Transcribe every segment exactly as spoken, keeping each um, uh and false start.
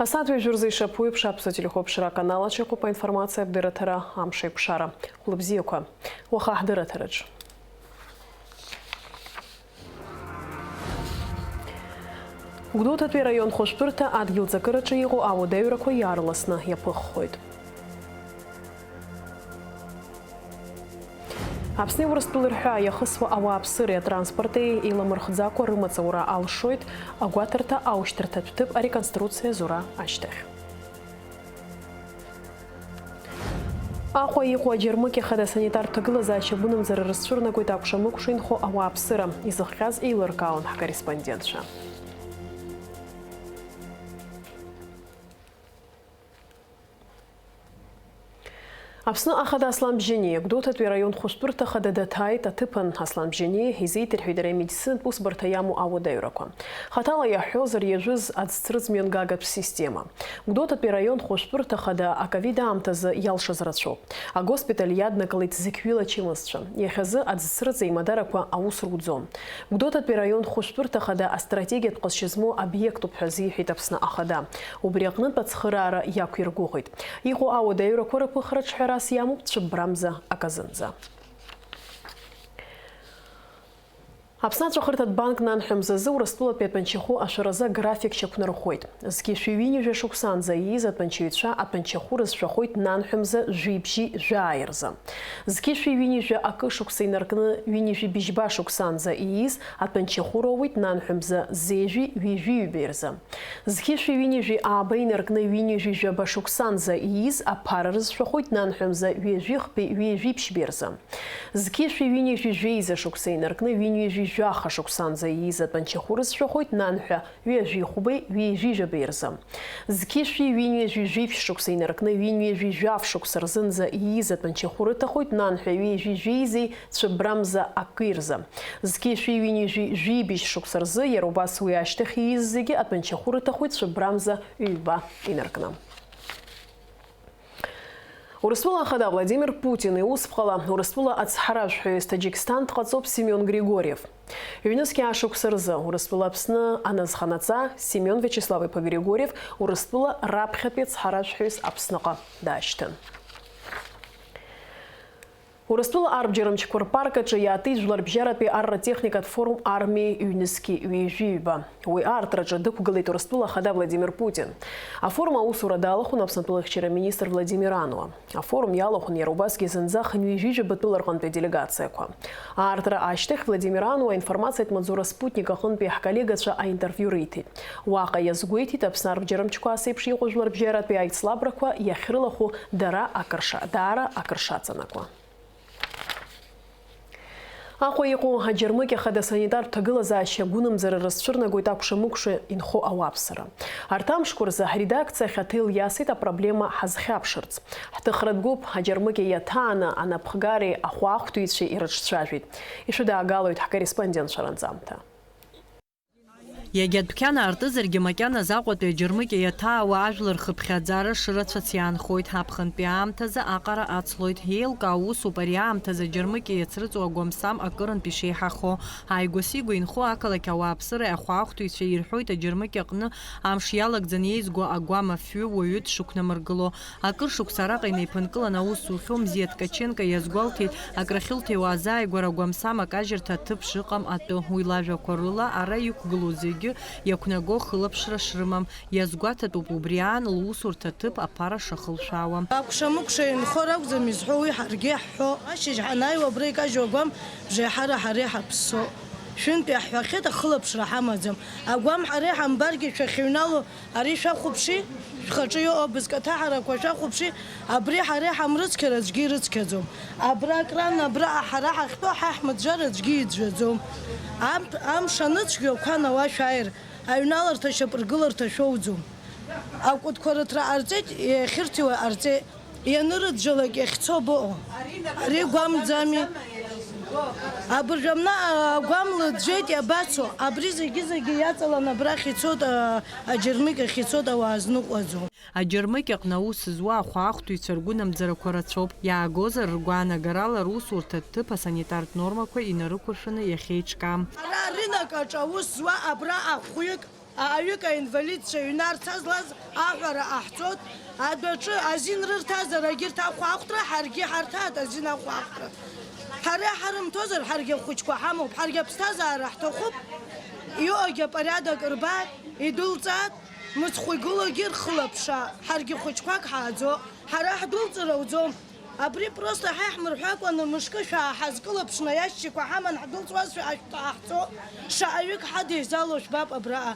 Асааҭ ҩажәи жәаба рзы ишаԥу еиԥш, Аԥсуа телехәаԥшра аканал аҿы иҟоуп аинформациатә дырраҭара Амш еиқәшара. Хәлыбзиақәа. Уаха ҳдырраҭараҿ. Гәдоуҭатәи араион хәышәтәырҭа адгьыл ҵакыраҿы иҟоу ауадаҩрақәа иаарласны иаԥыххоит. Аԥсни Урыстәылеи рҳәаа иахысуа ауааԥсыреи атранспорти еиламырхӡакәа рымаҵ аура алшоит агәаҭарҭа аушьҭырҭатә ҭыԥ ареконструкциа азура ашьҭахь. Аҟәа иҟоу аџьармыкьа хада санитартә ҭагылазаашьа гәынамӡара рызцәырнагоит акәша-мыкәша инхо ауааԥсыра, изыхҟьаз еилыркаауан ҳкорреспондентцәа. Аԥсны ахада Аслан Бжьаниа Гәдоуҭатәи араион хәышәтәырҭа хада даҭааит аҭыԥан. Аслан Бжьаниа изеиҭарҳәеит иара имедицинатә усбарҭа иамоу ауадаҩрақәа. Хаҭала иаҳҳәозар, иажәыз аӡцрыҵ мҩангагатә система. Гәдоуҭатәи араион хәышәтәырҭа хада аковид аамҭазы иалшаз рацәоуп. Агоспиталь иаднакылеит зықьҩыла ачымазцәа. Иахьазы аӡцрыҵ еимадарақәа аус руӡом. Гәдоуҭатәи араион хәышәтәырҭа хада астратегиатә ҟазшьа змоу обиектуп ҳәа азиҳәеит Аԥсны ахада. Убри аҟнытә ацхыраара иақәиргәыӷит. Иҟоу ауадаҩрақәа рыԥыхраҿ ҳәарас иамоуп цәыббрамза аказынӡа. Аԥсны аҵәахырҭатә банк нанҳәа мзазы Урыстәылатәи атәанчахәы ашәаразы аграфик шьақәнарӷәӷәеит. Зқьи шәи ҩынҩажәа шықәсанӡа ииз атәанчаҩцәа атәанчахәы рызшәахоит нанҳәа мза жәибжьи жәааи рзы. Зқьи шәи ҩынҩажәа акы шықәса инаркны ҩынҩажәи быжьба шықәсанӡа ииз атәанчахәы роуеит нанҳәа мза зежәи ҩажәи ҩбеи рзы. Зқьи шәи ҩынҩажәи ааба инаркны ҩынҩажәи жәаба шықәсанӡа ииз аԥара рызшәахоит нанҳәа мза ҩажәи хԥеи ҩажәи ԥшьбеи рзы. Зқьи шәи ҩынҩажәи жәеиза шықәса инаркны ҩынҩажәи жәаха шықәсанӡа ииз атәанчахәы рызшәахоит нанҳәа ҩажәи хәбеи ҩажәи жәабеи рзы. Зқьи шәи ҩынҩажәи жәиԥшь шықәса инаркны ҩынҩажәи жәаф шықәса рзынӡа ииз атәанчахәы рыҭахоит нанҳәа ҩажәи жәеизеи цәыббрамза акы рзы. Зқьи шәи ҩынҩажәи жәибжь шықәса рзы, иара убас уи ашьҭахь ииз зегьы атәанчахәы рыҭахоит цәыббрамза ҩба инаркны. Урыстәыла Ахада Владимир Путин иусԥҟала Урыстәыла ацҳаражәҳәаҩыс Таџьиксҭан дҟаҵоуп Семион Григорьев. Ҩнызқь аашықәса рзы Урыстәыла Аԥсны аназханаҵа Семион Виачеслав-иԥа Григорьев Урыстәыла раԥхьатәи ацҳаражәҳәаҩыс Аԥсныҟа даашьҭын. Урыстәыла арбџьармчқәа рпарк аҿы иаатит жәларбжьаратәи арратехникатә форум Армиа ҩнызқьи ҩажәи ҩба. Уи аартраҿы дықәгылеит Урыстәыла Ахада Владимир Путин. Афорум аусура далахәын Аԥсны атәылахьчара министр Владимир Ануа. Афорум иалахәын иара убасгьы зынӡа хынҩажәижәаба тәыла рҟынтәи аделегациақәа. Аартра ашьҭахь Владимир Ануа аинформациатә маҵзура Спутник аҟынтәи ҳколлегацәа аинтервиу риҭеит. Уаҟа иазгәеиҭеит, Аԥсны арбџьармчқәа ас еиԥш иҟоу жәларбжьаратәи аицлабрақәа иахьрылахәу дара акырша-, даара акыршаҵанакуа. Аҟәа иҟоу аџьармыкьа хада санитартә ҭагылазаашьа гәынамӡара рызцәырнагоит акәша-мыкәша инхо ауааԥсыра. Арҭ амшқәа рзы ҳредакциа ахь аҭел иасит апроблема ҳазхьаԥшырц. Ҳҭыхратә гәыԥ аџьармыкьа иаҭааны анапхгареи ахәаахәҭыҩцәеи ирыҿцәажәеит. Ишәыдаагалоит ҳкорреспондентцәа ранҵамҭа. Иагьа дәқьан аартызаргьы, макьаназы Аҟәатәи аџьармыкьа иаҭаауа ажәлар хыԥхьаӡара шырацәац иаанхоит. Аԥхынтәи аамҭазы аҟара ацлоит. Еилкаау усуп ари аамҭазы аџьармыкьа иацрыҵуа агәамсам акырынтә ишеиҳахо. Ааигәа-сигәа инхо ақалақь ауааԥсыреи ахәаахәҭыҩцәеи ирҳәоит, аџьармыкьа аҟны амш иалагӡаны еизго агәам афҩы уаҩы дшықәнамыргыло. Акыр шықәса араҟа инеиԥынкылан аус зухьоу Мзиа Ткаченко иазгәалҭеит, акрахьылҭиуа азааигәара агәамсам акажьырҭа аҭыԥ шыҟам атәы. Уи лажәақәа рыла, ара иқәгылоу зегьы иақәнаго хылаԥшра шрымам иазгәаҭатәуп, убри аан лусурҭа ҭыԥ аԥара шахылшәаауа. Акәша-мыкәша инхо ракәӡам изҳәо, уи ҳаргьы иаҳҳәо. Ашьыжь ҳанааиуа абра икажьу агәам бжеиҳара ҳара иҳаԥссо. Шәынтә иаҳҳәахьеит, ахылаԥшра ҳамаӡам. Агәам ҳара иҳамбаргьы шәахьыҩнало Ари шәахәаԥши, шәхаҿы иҟоу абызкаҭаҳарақәа шәахәаԥши, абри ҳара иҳамрыцқьар аӡәгьы ирыцқьаӡом. Абра акран, абра ҳара ҳахьтәоу ҳа ҳмыӡәӡәар аӡәгьы иӡәӡәаӡом. Амп-, амш аныцәгьо ақәа науа шәааир, аҩналарҭа шьапыргыларҭа шәоуӡом. Акәытқәа рыҭра ҟарҵеит, иахьырҭиуа ҟарҵеит. Ианырыӡәӡәалак иахьцо быҟоу. Ари гәамӡами? Абыржәы амна агәам лыӡәӡәеит, иабацо? Абри зегьы-зегьы иаҵалан абрахь ицоит, а, аџьармыкьахь ицоит, ауаа зныҟәаӡом. Аџьармыкьаҟны аус зуа ахәаахәҭыҩцәа ргәынамӡарақәа рацәоуп, иаагозар, ргәаанагарала русурҭа ҭыԥ асанитартә нормақәа инарықәыршәаны иахьеиҿкаам. Ара арынок аҿы аус зуа абра ахәҩык Аҩык аинвалидцәа ҩнарца злаз аҳәара ҟаҳҵоит, адәаҿы азин рырҭазар, егьырҭ ахәаахәҭра, ҳаргьы ҳарҭааит азин ахәаахәҭра. Ҳара иҳарымҭозар, ҳаргьы ахәыҷқәа ҳамоуп, ҳаргьы аԥсҭазаара ҳҭахуп, иҟоугьы апорядок рбааит, идәылҵааит, мыцхә игылоугьы рхылаԥшаа, ҳаргьы хәыҷқәак ҳааӡо, ҳара ҳдәылҵыр ауӡом. Абри просто ҳа иаҳмырҳәакәаны мышкы шәааҳазкылаԥшны аиашьцәақәа ҳаман ҳдәылҵуазшәа ашәҭ ҳаҳҵо, шаҟаҩык ҳадеизало жәбап абраҟа.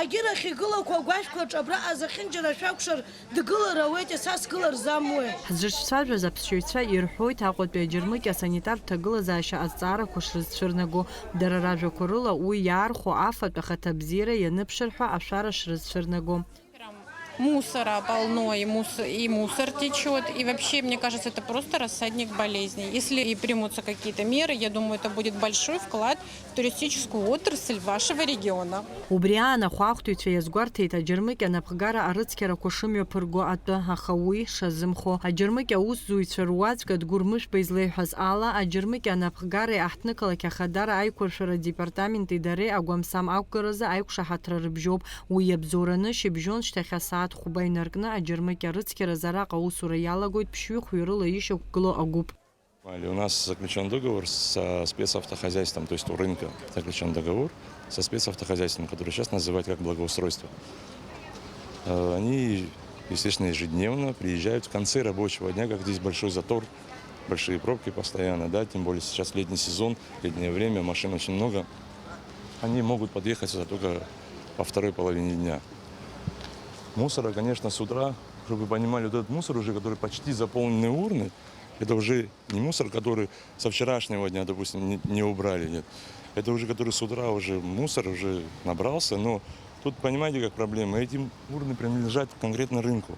Агьырахь игылақәоу агәашәқәа рҿы абраҟа зехьынџьара шәакәшар дгылар ауеитеи, са сгылар замуеи? Ҳзыҿцәажәаз аԥсшьаҩцәа ирҳәоит, Аҟәатәи аџьармыкьа асанитартә ҭагылазаашьа азҵаарақәа шрызцәырнаго. Дара ражәақәа рыла, уи иаархәо афатә ахаҭабзиара ианыԥшыр ҳәа ашәара шрызцәырнаго. Мусора полно, и мус-, и мусор течёт, и вообще, мне кажется, это просто рассадник болезней. Если и примутся какие-то меры, я думаю, это будет большой вклад в туристическую отрасль вашего региона. Убри аан ахәаахәҭыҩцәа иазгәарҭеит аџьармыкьа анапхгара арыцқьарақәа шымҩаԥырго атәы, аха уи шазымхо. Аџьармыкьа аусзуҩцәа руаӡәк Адгәыр Мышәба излеиҳәаз ала, аџьармыкьа анапхгареи аҳҭнықалақь ахадара аиқәыршәара департаменти дареи агәамсам ақәгаразы аиқәшаҳаҭра рыбжьоуп. Уи иабзоураны шьыбжьон шьҭахь асааҭ хәба инаркны аџьармыкьа рыцқьаразы араҟа аусура иалагоит ԥшьҩы-хәҩы рыла ишьақәгылоу агәыԥ. У нас заключён договор со спецавтохозяйством, то есть у рынка заключён договор со спецавтохозяйством, которое сейчас называют как благоустройство. Э, они, естественно, ежедневно приезжают в конце рабочего дня, как здесь большой затор, большие пробки постоянно, да, тем более сейчас летний сезон, летнее время, машин очень много. Они могут подъехать сюда только во второй половине дня. Мусора, конечно, с утра, чтобы вы понимали, вот этот мусор уже, который почти заполнены урны, это уже не мусор, который со вчерашнего дня, допустим, не, не убрали, нет. Это уже, который с утра уже мусор уже набрался, но тут, понимаете, как проблема, эти урны принадлежат конкретно рынку.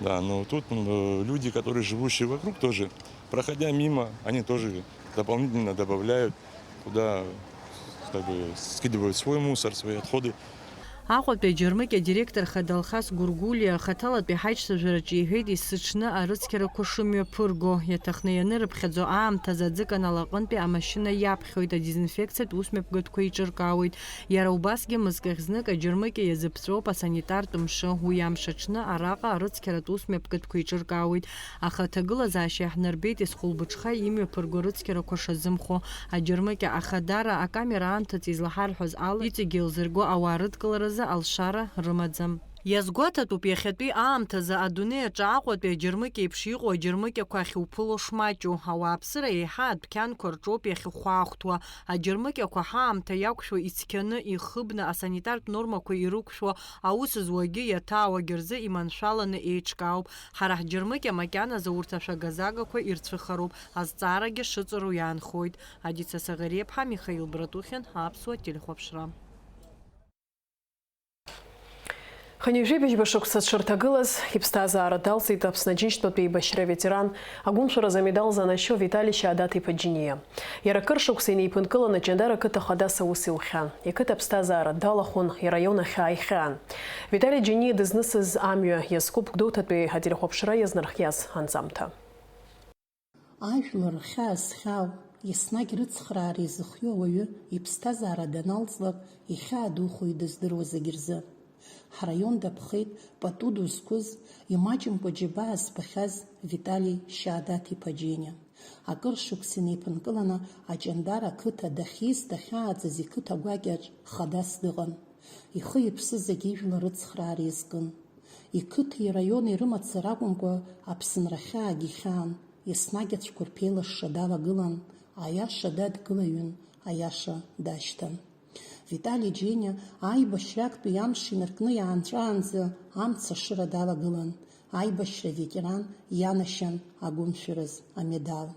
Да, но тут, м, э, люди, которые живущие вокруг, тоже, проходя мимо, они тоже дополнительно добавляют туда, как бы, скидывают свой мусор, свои отходы. Аҟәатәи аџьармыкьа адиректор хада Алхас Гәыргәлиа ахаҭалатәи ҳаиҿцәажәараҿы иҳәеит, есыҽны арыцқьарақәа шымҩаԥырго, иаҭахны ианырыԥхьаӡо аамҭазы аӡыканал аҟынтәи амашьына иаԥхьоит, адезинфекциатә усмҩаԥгатәқәа еиҿыркаауеит. Иара убасгьы мызкахь знык аџьармыкьа иазыԥҵәоуп асанитартә мшы, уи амш аҽны араҟа арыцқьаратә усмҩаԥгатәқәа еиҿыркаауеит. Аха аҭагылазаашьа иаҳнарбеит, ес хәылбыҽха имҩаԥырго арыцқьарақәа шазымхо. Аџьармыкьа ахадара акамера аамҭаҵ излаҳарҳәоз ала, иҵегьы еилзырго ауаа рыдкыларазы алшара рымаӡам. Иазгәаҭатәуп, иахьатәи аамҭазы адунеи аҿы Аҟәатәи аџьармыкьа еиԥш иҟоу аџьармыкьақәа ахьуԥыло шмаҷу. Ауааԥсыра еиҳа адәқьанқәа рҿоуп иахьыхәаахәҭуа. Аџьармыкьақәа ҳаамҭа иақәшәо ицқьаны, ихыбны, асанитартә нормақәа ирықәшәо, аус зуагьы иаҭаауагьы рзы иманшәаланы еиҿкаауп. Ҳара ҳџьармыкьа макьаназы урҭ ашәага-загақәа ирцәыхароуп, азҵаарагьы шыҵоу иаанхоит. Адица Саӷариаԥҳа, Михаил Братухин, Аԥсуа телехәаԥшра. Хынҩажәи быжьба шықәса дшырҭагылаз, иԥсҭазаара далҵит Аԥсны Аџьынџьтәылатә еибашьра аветеран, агәымшәаразы амедал занашьо Витали Шьадаҭ-иԥа Џьениа. Иара акыр шықәса инеиԥынкыланы Ҷандар ақыҭа хадас аус илхьан. Иқыҭа аԥсҭазаара далахәын, ираион ахь ааихьан. Витали Џьениа дызнысыз амҩа иазкуп Гәдоуҭатәи ателехәаԥшра иазнархиаз анҵамҭа. Ажәлар рхьаа зхьаау, еснагь рыцхраара изыхиоу ауаҩы иԥсҭазаара даналҵлак, ихьаа духои дыздыруа зегь рзы. Ҳраион даԥхеит пату ду зқәыз, имаҷымкәа џьабаа збахьаз Витали Шьадаҭ-иԥа Џьениа. Акыр шықәса инеиԥынкыланы Аҷандар ақыҭа дахьиз дахьааӡаз иқыҭа гәакьаҿ хадас дыҟан. Ихы-иԥсы зегь ижәлар рыцхраара иазкын. Иқыҭеи ираиони рымацара акәымкәа, Аԥсынра ахьаагьы ихьаан, еснагь ацәқәырԥа еилашша далагылан, аиаша дадгылаҩын, аиаша дашьҭан. Витали Џьениа аибашьра актәи амш инаркны иаанҵәаанӡа амца ашыра далагылан, аибашьра аветеран ианашьан агәымшәараз амедал.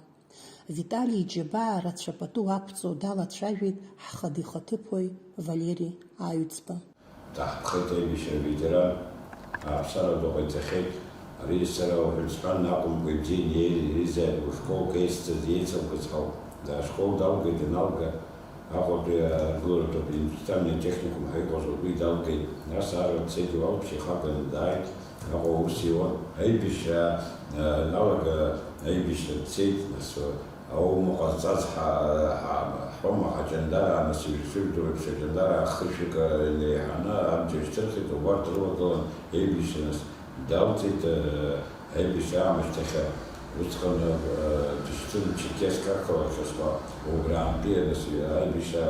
Витали иџьабаа рацәа пату ақәҵо далацәажәеит ҳхада ихаҭыԥуаҩ Валери Аҩӡба. Даҳԥхеит аибашьра аветеран, аԥсара ду ҟаиҵахьеит. Ари сара уҳәан сҳәан акәымкәа, ибзианы иеи-, еизааигәоу школк еиццаз, еицылкыз ҳауп. Да, ашкол далгеит, даналга, Аҟәатәи аргыларатәи аиндустриальный техникум ҳәа иҟаз убри далгеит. Нас аарла дцеит, иуалԥшьа ихаганы дааит. Аҟәа аус иуан. Аибашьра, а, налага, аибашьра дцеит, нас, а, Аума ҟазҵаз ҳа-, ҳа-, ҳаума ҳаҷандараа, нас ишәдыруеиԥш, аҷандараа хышәык инеиҳаны абџьар шьҭырхит, убарҭ рылагылан еибашьцәа, нас далҵит, э, аибашьра аамышьҭахь, усҟан, э, дышьҭын Черкесск ақалақь шьҭахьҟа, убраантәи, нас, аибашьра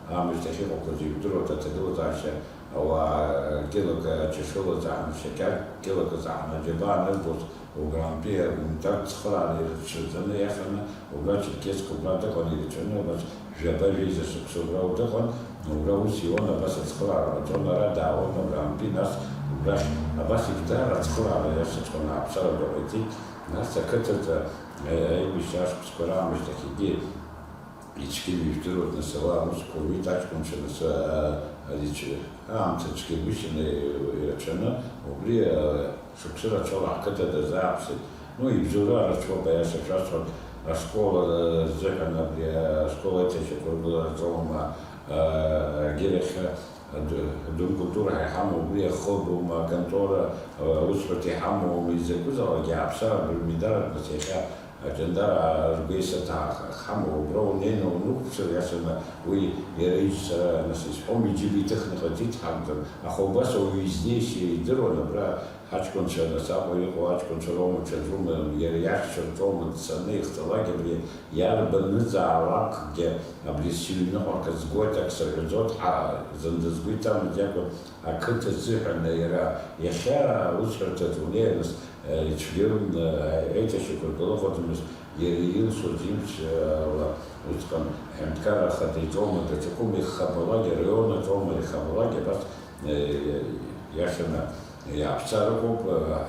аамышьҭахь иҟақәаз ижәдыруа аҭагылазаашьа, ауаа кьылак аҷашыла заҳан, шьакьар кьылак заҳан, аџьабаа анырбоз, убрантәи агуманитартә цхыраара ирыцәшәаӡаны иахьаны, убра Черкесск убра дыҟан, ирацәаны, абас жәаба-жәеиза шықәса убра дыҟан, убра ус иуан, абас ацхыраара ҟаҵон, ара даауан, убрантәи нас убрахь абас егьдаара ацхыраара иашаҵәҟьаны ааԥсара ду ҟаиҵеит, нас ақыҭаҿы, э, аибашьра ашықәсқәа раамышьҭахь егьи ицәгьаны ижәдыруеит, нас ауаа аусқәа руит, аҷкәынцәа, нас, а, а, ицәгьа-, аамҭа цәгьагәышьаны ирацәаны, убри, а, шықәса рацәала ҳқыҭа дазааԥсеит. Ну, ибзоуроу рацәоуп, аиаша шәасҳәап, ашкол, а, рзыҳәан абри, а, ашкол аиҭашьақәыргылараҿоума, а, агьырахьы, Адункультура ҳәа иҳамоу убри ахыбума, аконтора, аусҳәарҭа иҳамоума, изакәызаалакгьы ааԥсара абыржә мидарак, нас, иахьа аҷандараа ргәеисырҭа ҳамоу, убра унеины унықәԥшыр, иашаны уи иара иџьшьара, нас, исҳәом, иџьыба иҭыхны иҟаҵеит ҳакәӡам, аха убас ауаҩы изнеишьа идыруан, абра ҳаҷкәынцәа, нас, Аҟәа иҟоу аҷкәынцәа роума, ҽаӡәума, иара иаҳәшьцәа рҿоума дцаны ихҵалак, абри иарбан ныӡаалакгьы абри сыҩныҟа акы згоит, ак сырҳәаӡоит, ҳа, зынӡа згәы иҭамыз иакәын, ақыҭа азыҳәан иара иахьа аусҳәарҭаҿ унеирц, э, ицәгьоу, э, аиҭашьақәыргылараҟаӡамызт, иара илшоз имч, э, ала усҟан аҳәынҭқарра ахада иҿоума, даҽакума ихабалак, араион аҿоума ихабалак, абас, э, иашаны иааԥсар ыҟоуп, э,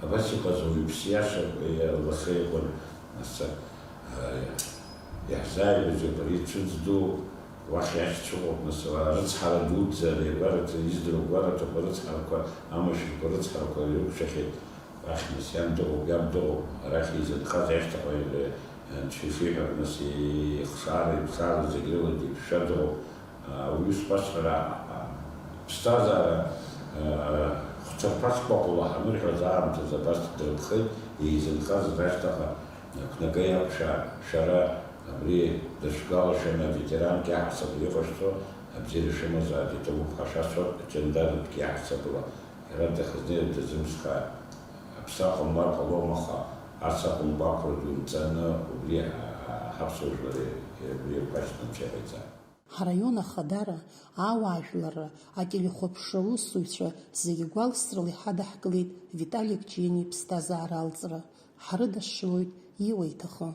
Абас иҟаз уаҩԥс иаша лаша иакәын, нас, иаҳзааигәаӡоуп ари цәыӡ ду, уахь иахьцәыҟоуп, нас, рыцҳара дуӡӡа, ари агәараҭа, издыруа агәараҭақәа рыцҳарақәа, амашәырқәа рыцҳарақәа ирықәшәахьеит, ахь, нас, иан дыҟоуп, иаб дыҟоуп, арахь изынхаз ашьҭахь, анцәа ишиҳәо, нас, ихшара, иԥшаара зегь рыла диԥшшәа дыҟоуп. Уи сҳәашьцәа раҳаҳа, ԥсҭазаара хәцәарԥа шкәакәала ҳанырҳәоз аамҭазы абас дрыԥхеит, еизынхаз рашьҭаҟа ақәнага иақәшәаа, шәара абри дышәгәалашәаны аветеранк иаҳасабала иҟашәҵо, абзиара шәымазааит, иҭабуп ҳәа шәасҳәоит, аҷандарратә иаҳасабала, иара дахьызнеиуа дазымԥшхааит. Аԥсы аҟамлар ҟалом, аха ас аҟамлақәа думҵаны, убри ҳаԥсуа жәлар иргәаԥхашьаны анцәа иҟаиҵааит. Ҳараион ахадара, ауаажәларра, ателехәаԥшра аусзуҩцәа зегьы гәалсрала иҳадаҳкылеит Витали Ҷени иԥсҭазаара алҵра. Ҳрыдашшылоит иуа иҭахы.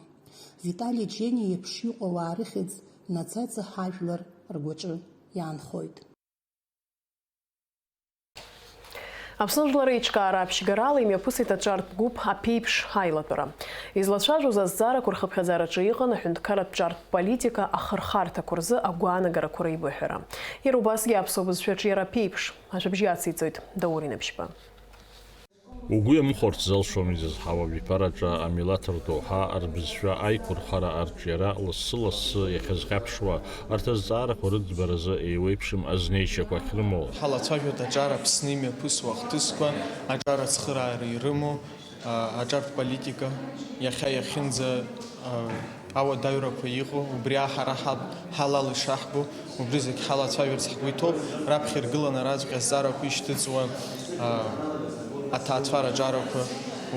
Витали Ҷени иеиԥш иҟоу ауаа рыхьӡ наӡаӡа ҳажәлар ргәаҿы иаанхоит. Аԥсны жәлар реиҿкаара аԥшьгарала имҩаԥысит аҿартә гәыԥ аԥеиԥш аилатәара. Излацәажәоз азҵаарақәа рхыԥхьаӡараҿы иҟан аҳәынҭқарратә ҿартә политика ахырхарҭақәа рзы агәаанагарақәа реибыҳәара. Иара убасгьы аԥсуа бызшәаҿы иара аԥеиԥш. Ажәабжь ациҵоит Даур Инабжьба. Угәы иамыхәарц залшом изызҳауа абиԥараҿы амилаҭ рдоуҳа, рбызшәа аиқәырхара, арҿиара лассы-лассы иахьазхьаԥшуа, арҭ азҵаарақәа рыӡбаразы еиуеиԥшым азнеишьақәа ахьрымоу. Ҳалацәажәоит аҿар Аԥсны имҩаԥысуа ахҭысқәа, аҿар ацхыраара ирымоу, а, аҿартә политика, иахьа иахьынӡа, а, ауадаҩрақәа иҟоу, убри аҳ-, ҳара ҳаб-, ҳалал ишаҳбо, убри зегь ҳалацәажәарц ҳгәы иҭоуп. Раԥхьа иргыланы араҵәҟьа азҵаарақәа ишьҭыҵуа, а, аҭаацәара аҿарақәа,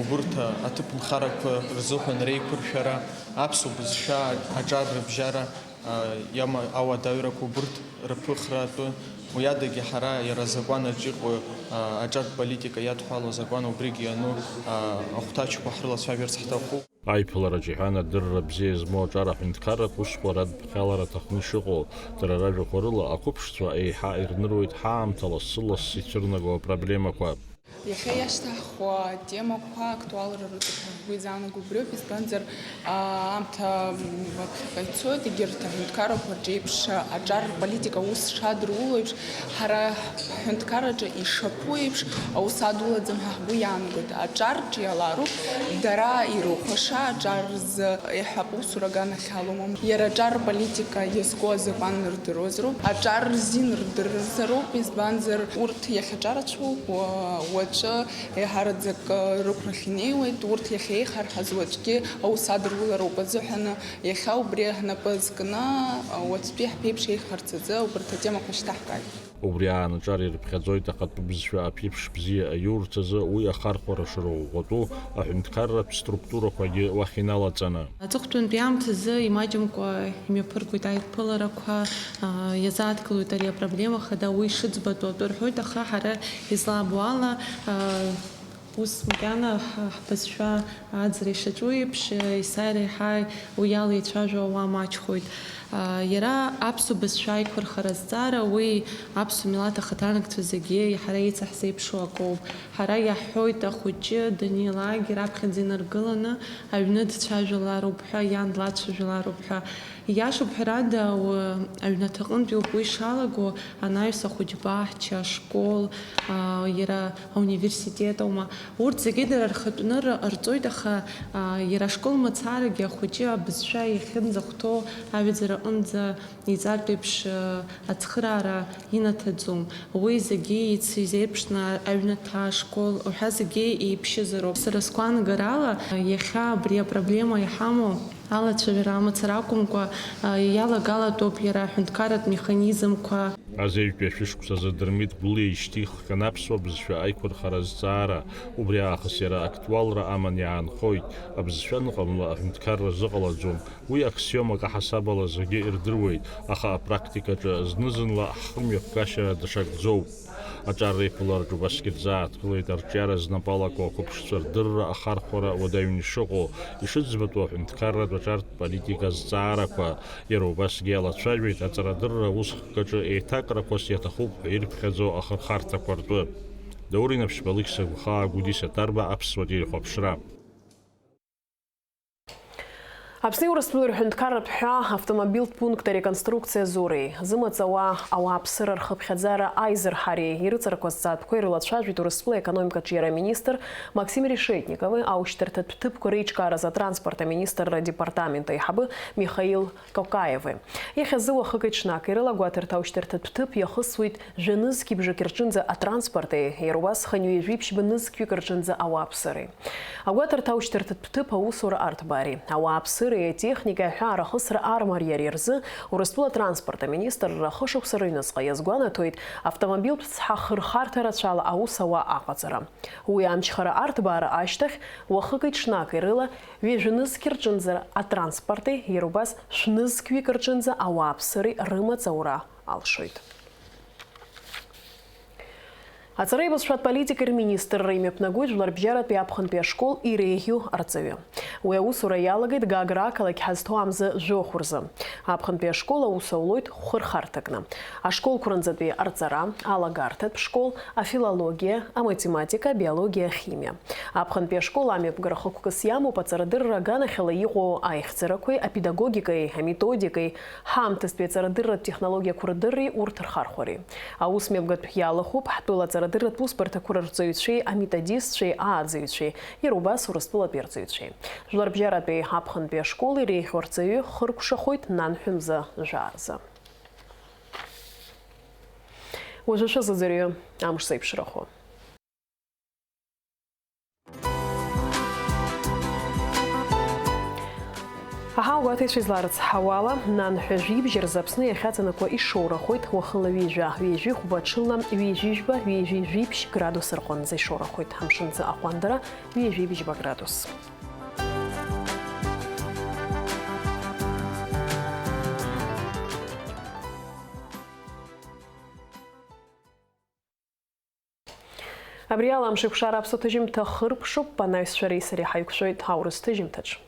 убырҭ, а, аҭыԥ нхарақәа рзыҳәан реиқәыршәара, аԥсуа бызшәа аҿар рыбжьара, а, иама-, ауадаҩрақәа убырҭ рыԥыхра атәы, уи адагьы ҳара иара азакәанаҿ иҟоу, а, аҿартә политика иадҳәало азакәан убригь иану, а, ахәҭаҷқәа ҳрылацәажәарц ҳҭахуп. Аиԥылараҿ иҳәан, адырра бзиа змоу аҿар аҳәынҭқарратә усқәа радԥхьалара аҭахны ишыҟоу, дара ражәақәа рыла, ақәыԥшцәа еиҳа ирныруеит ҳаамҭа лассы-ласс ицәырнаго апроблемақәа. Иахьа иашьҭаҳхуа атемақәа актуалра рыҵоуп ҳәа ҳгәы иаанагоит, убриоуп, избанзар, аамҭа, м, аԥхьаҟа ицоит, егьырҭ аҳәынҭқаррақәа рҿы еиԥш аҿар рполитика аус шадыруло еиԥш, ҳара ҳҳәынҭқарраҿы ишаԥу еиԥш, аус адулаӡам ҳәа ҳгәы иаанагоит. Аҿар ҿиалароуп, дара ирыхәаша аҿар рзы еиҳа аусура аганахьалоума? Иара аҿар рполитика иазку азакәан рдыруазароуп, аҿар рзин рдырзароуп, избанзар, урҭ иахьаҿарацәоу, уа-, Уаҵәы еиҳараӡак рықәрахь инеиуеит, урҭ иахьеихарҳаз уаҵәгьы аус адырулароуп азыҳәан, иахьа убри ҳнапы зкны, уаҵәтәи ҳԥеиԥш еиӷьхарц азы убарҭ атемақәа шьҭаҳкааит. Убри аан аҿар ирыԥхьаӡоит ахатәы бызшәа аԥеиԥш бзиа аиурц азы уи ахархәара шырӷәӷәатәу аҳәынҭқарратә структурақәагьы уахь иналаҵаны. Аҵыхәтәантәи аамҭазы имаҷымкәа имҩаԥыргоит аиԥыларақәа, аа, иазааҭгылоит ари апроблема хада, уи шыӡбатәу атәы рҳәоит, аха ҳара излаабо ала, аа, ус макьана ҳ-, ҳбызшәа аӡра ишаҿу еиԥш, есааира еиҳа уи ала еицәажәо ауаа маҷхоит. Иара аԥсуа бызшәа аиқәырхара азҵаара, уи аԥсуа милаҭ ахаҭарнакцәа зегьы ҳара еицаҳзеиԥшу акоуп. Ҳара иаҳҳәоит, ахәыҷы данилагь раԥхьаӡа инаргыланы аҩны дцәажәалароуп ҳәа, иан длацәажәалароуп ҳәа. Ииашоуп, ҳәарада, ауа аҩнаҭаҟынтәиуп уи шалаго, анаҩс ахәыҷбаҳча, ашкол, аа, иара ауниверситет аума. Урҭ зегьы дара рхатәнырра ҟарҵоит, аха, аа, иара ашкол мацарагьы ахәыҷы абызшәа иахьынӡахәҭоу аҩаӡара аҟынӡа иҵартә еиԥш, аа, ацхыраара инаҭаӡом. Уи зегьы ицизеиԥшны аҩнаҭа, ашкол уҳәа зегьы еиԥшьызароуп. Сара сгәаанагарала, иахьа абри апроблема иҳамоу алацәажәара амацара акәымкәа, иалагалатәуп иара аҳәынҭқарратә механизмқәа. Азеижәтәи ашәышықәсазы Дырмит Гәлиа ишьҭиххьан аԥсуа бызшәа аиқәырхара азҵаара. Убри аахыс иара актуалра аман иаанхоит. Абызшәа аныҟамла, аҳәынҭқарра зыҟалаӡом. Уи аксиомак аҳасабала зегьы ирдыруеит, аха апрактикаҿы зны-зынла ҳхымҩаԥгашьа даҽакӡоуп. Аҿар реиԥылараҿы убасгьы рзааҭгылеит арҿиара знапы алаку ақәыԥшцәа рдырра ахархәара уадаҩын ишыҟоу, ишыӡбатәу аҳәынҭқарратә аҿартә политика азҵаарақәа, иара убасгьы иалацәажәеит аҵарадырра аусхкаҿы еиҭакрақәас иаҭахуп ҳәа ирԥхьаӡо ахырхарҭақәа ртәы. Даур Инаԥшьба, Алықьса Гәхаа, Гәдиса Ҭарба, Аԥсуа телехәаԥшра. Аԥсни Урыстәылеи рҳәынҭқарратә ҳәаа автомобилтә пункт ареконструкциа Зуреи, зымаҵ ауаа, ауааԥсыра рхыԥхьаӡара аизырҳареи ирыҵаркуа азҵаатәқәа ирылацәажәеит Урыстәыла аекономикаҿы иара аминистр Максим Решетникови аушьҭарҭатә ҭыԥқәа реиҿкааразы атранспорт аминистрра адепартамент аиҳабы Михаил Кокаеви. Иахьазы уахыки-ҽнаки рыла агәаҭарҭа аушьҭарҭатә ҭыԥ иахысуеит жәанызқьи бжаки рҿынӡа атранспорти, иара убас хынҩажәи ԥшьба нызқьҩык рҿынӡа ауааԥсыреи. Агәаҭарҭа аушьҭарҭатә ҭыԥ аусура арҭбаареи, ауааԥсыреи атехникеи аҳәаа рахысра армариареи рзы Урыстәыла атранспорт аминистрра ахышықәса рыҩныҵҟа иазгәанаҭоит автомобилтә цҳа хырхарҭа рацәала аус ауа аҟаҵара. Уи амчхара арҭбаара ашьҭахь, уахыки-ҽнаки рыла ҩажәа нызқь рҿынӡа атранспорти, иара убас шәнызқьҩык рҿынӡа ауааԥсыреи рымаҵ аура алшоит. Аҵареи абызшәатә политикеи рминистрра имҩаԥнагоит Жәларбжьаратәи аԥхынтәи ашкол иреиӷьу арҵаҩы. Уи аусура иалагеит Гагра ақалақь ҳазҭоу амза жәохә рзы. Аԥхынтәи ашкол аус аулоит хәы рхарҭакны. Ашколқәа рынӡатәи арҵара, алагарҭатә школ, афилологиа, аматематика, абиологиа, ахимиа. Аԥхынтәи ашкол амҩаԥгара хықәкыс иамоуп аҵарадырра аганахьала иҟоу аихьӡарақәеи апедагогикеи аметодикеи, ҳаамҭазтәи аҵарадырратә технологиақәа рдырреи урҭ рхархәареи. Аус мҩаԥгатә иалахәуп ҳтәыла аҵарадырратә усбарҭақәа рырҵаҩцәеи аметодистцәеи ааӡаҩцәеи, иара убас Урыстәылатәи арҵаҩцәеи. Жәларбжьаратәи аԥхынтәи ашкол иреиӷьу арҵаҩы хыркәшахоит нанҳәа мза жәаа рзы. Уажәы шәазыӡырҩы амш зеиԥшрахо. Аҳауагәаҭаҩцәа изларыцҳауала, нанҳәа жәибжь рзы Аԥсны иахьаҵанакуа ишоурахоит, уахынла ҩажәа, ҩажәи хәба, ҽынла ҩажәи жәба, ҩажәи жәиԥшь градус рҟынӡа ишоурахоит, амшын аӡы аҟәандара ҩажәи бжьба градус. Абри ала Амшеикәшара аԥсуа ҭыжьымҭа хыркәшоуп, анаҩс шәареи сареи ҳаиқәшәоит аурыс ҭыжьымҭаҿ.